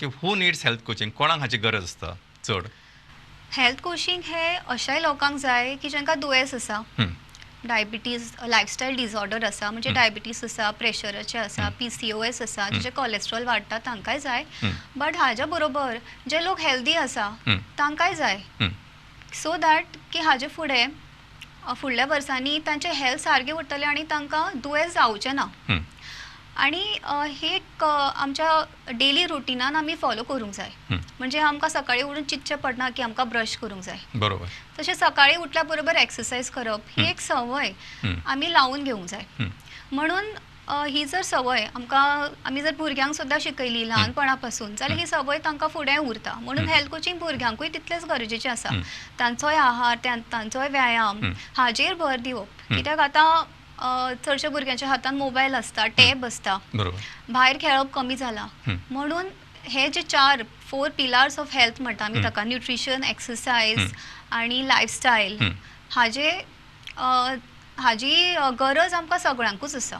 की who needs health coaching, कोणाक हाची गरज आसता चड? हेल्थ कोचिंग हे अशाय लोकांक जाय की जांकां दुयेंस आसा, डायबिटीज, लायफस्टायल डिसऑर्डर आसा, म्हणजे डायबिटीज आसा, प्रेशराचें आसा, PCOS आसा, जेचे कॉलेस्ट्रॉल वाडटा तांकांय जाय. बट हाज्या बरोबर जे लोक हेल्दी आसा तांकांय जाय, सो that की हाजे फुडें फुडल्या वर्सांनी तांचें हेल्थ सारकें उरतलें आनी तांकां दुयेंस जावचें ना. आनी ही एक आमच्या डेली रुटिनान आमी फॉलो करूंक जाय. म्हणजे आमकां सकाळीं उठून चिंतचें पडना की आमकां ब्रश करूंक जाय. तशें सकाळीं उठल्या बरोबर एक्सरसायज करप ही एक संवय आमी लावन घेवंक जाय. म्हणून ही जर संवय आमकां, आमी जर भुरग्यांक सुद्दां शिकयली ल्हानपणा पासून जाल्यार ही संवय तांकां फुडें उरता. म्हणून हेल्थ कोचिंग भुरग्यांकूय तितलेंच गरजेचें आसा. तांचोय आहार, तांचोय व्यायाम हाजेर भर दिवप. कित्याक आतां चडशा भुरग्यांच्या हातान मोबायल आसता, टॅब आसता, भायर खेळप कमी जाला. म्हणून हे जे 4 पिलर्स ऑफ हेल्थ म्हणटा आमी ताका, न्युट्रिशन, एक्सरसायज आनी लायफस्टायल, हाजी गरज आमकां सगळ्यांकूच आसा.